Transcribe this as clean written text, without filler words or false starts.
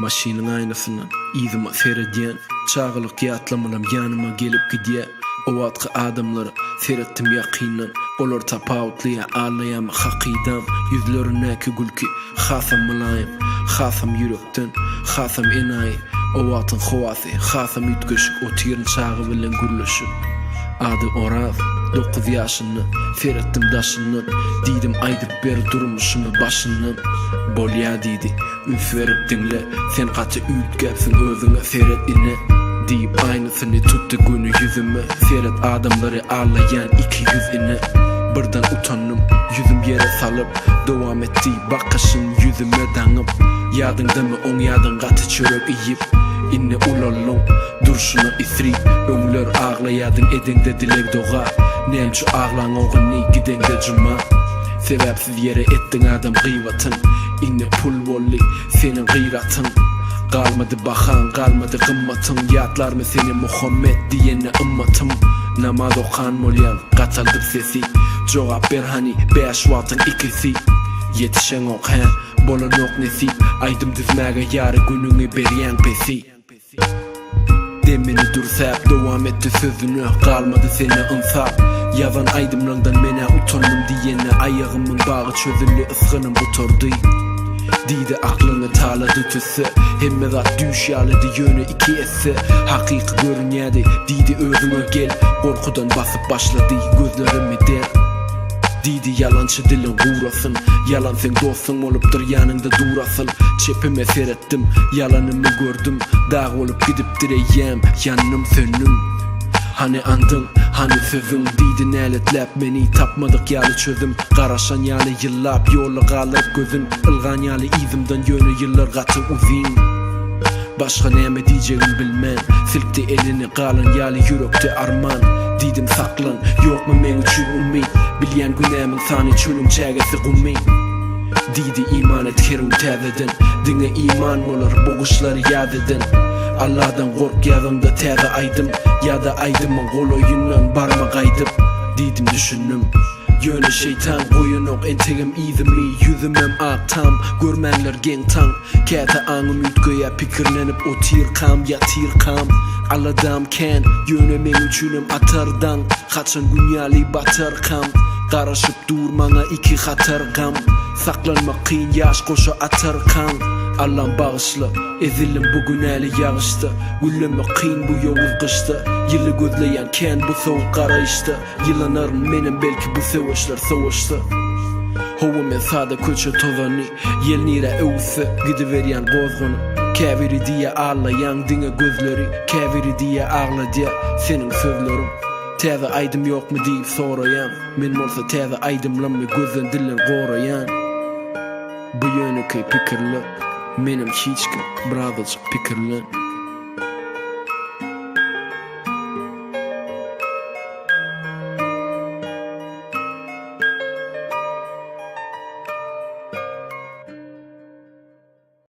Maşynyň aýnasyndan yzyma seredýän, Çagalyk ýatlamalam ýanyma gelip gidýä. O wagtky adamlara seretdim ýakyndan, Olar tapawutly ýa aldaýarmy hakydam. Ýüzlerindäki gülki hasam mylaýym, hasam ýürekden, hasam enaýy. O wagtyň howasy hasam üýtgeşik, otyryn çaga bilen gürleşip. Ady Oraz, dokuz ýaşynda, seretdim daşyndan, Diýdim aýdyp ber durmuşymy başyndan. Bolýa diýdi. Üns berip diňle, sen gaty üýtgäpsiň özüňe seret ine Diýip aýnasyny tutdy göni ýüzüme Seret adamlary allaýan 200 ine Birden utandym, ýüzüm ýere salyp Dowam etdi bakyşyn ýüzüme daňyp Ýadyňdamy oňýadyň gaty çörek iýip Indi ulaldyň, durşuna isrip Öňler aglaýadyň edeňde dileg-doga Nämçü aglaňok indi gideňde juma Sebäpsiz Ýere etdiň adam gybatyn Indi pul boldy seniň gyratyň Galmady bahaň galmady gymmatyň Ýatlarmy seni Muhammet diýende ymmatym Namaz okan bolýaň gataldyp sesi Jogap ber hany bäş wagtyň ikisi Ýetişeňok hä bolanok nesip Aýdym düzmäge ýary günüňi berýäň pesi. Demini dürsäp dowam etdi sözüne Galmady sende ynsap Ýazan aýdymlaňdan men-ä utandym diýende Aýagymyň bagy çözüldi ysgynym gutardy Diýdi aklyňy talady tüsse Hemme zat düýş ýalydy ýöne iki esse Hakyky görünýädi diýdi özüňe gel Gorkudan basyp başlady gözlerimi der Diýdi ýalançy diliň gurasyn Ýalan seň dostuň bolupdyr ýanyňda dur asyl Çepime seret Gitdim, ýalanymy gördüm, Dag bolup gidipdir eýýäm, ýandym, söndüm. Hany andyň, hany sözüň, diýdi näletläp meni, Tapmadyk ýaly çözüm, garaşan ýaly ýyllap, Ýolda galdyryp gözün, ylgan ýaly yzymdan, Ýöne ýyllar gaty uzyn. Başga näme diýjegim bilmän, Silkdi elini, galan ýaly ýürekde arman. Diýdim saklan, ýokmy meň üçin umyt, Bilýän günämiň sany çölüň çägesi gumy. Diýdi iman et her gün täzeden Diňe iman bolar bu gyşlary ýaz eden Alladan gork ýazyňda täze aýdym Ýa-da aýdymyň golaýyndan barma gaýdyp Diýdim düşündim Ýöne şeýtan goýanok entegem yzymy Ýüzümem ak tam görmäňler geň taň Käte aňym üýtgeýä pikirlenip otyrkam ýatyrkam Aladam kän ýöne meň üçinem atar daň Haçan gün ýaly batarkam Garaşyp dur maňa iki hatar gam Saklanmak kyn ýaş goşa atarkaň Allam bagyşla ezildim bu günäli ýagyşda Güllemek kyn bu ýowuz gyşda Ýyly gözleýän kän bu sowuk garaýyşda Ýylanaryn menem belki bu söweşler sowaşsa Hawa men sada köçe tozany Ýel nirä öwüsse gidiberýän gozganyp Käbiri diýýä allaýaň diňe gözleri Käbiri diýýä agladýa seniň sözleriň Täze aýdym ýokmy diýip soraýaň Men bolsa täze aýdymlammy gözden dilden goraýan Bu ýönekeý pikirler Menem hiç kim birazajyk pikirlen.